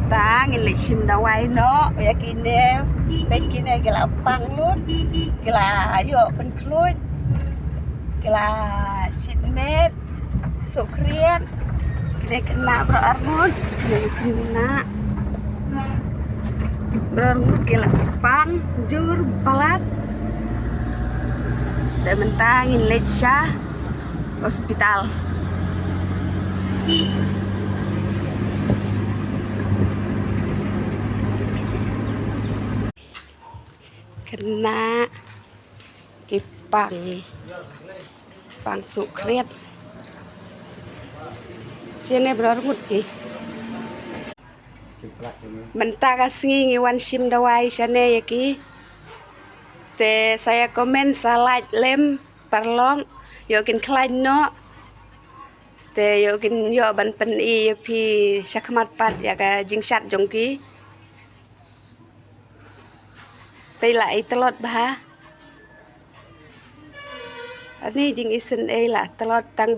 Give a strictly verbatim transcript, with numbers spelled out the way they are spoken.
Mynta ngin leit shim dawai noh ïa kine. Peit kine ki la pang lut, ki la ïoh pynkhlur, ki la shit met, suk khriat. Kine khynnah baroh arngut, kine khynnah baroh arngut ki la pang jur palat. Te mynta ngin leit sha hospital. Khynnah ki pang, pang suk khriat. Shane baroh arngut ki. Mynta ka sngi ngi wan shim dawai shane ïa ki. Te sa ïa comment, sa like lem, paralok, ïoh kin khlaiñ noh. Te ïoh kin ïoh ban pyni ïa phi shakhmat pat ïa ka jingshad jong ki. Te la i tlot bha. Ani jingisynei la tlot tang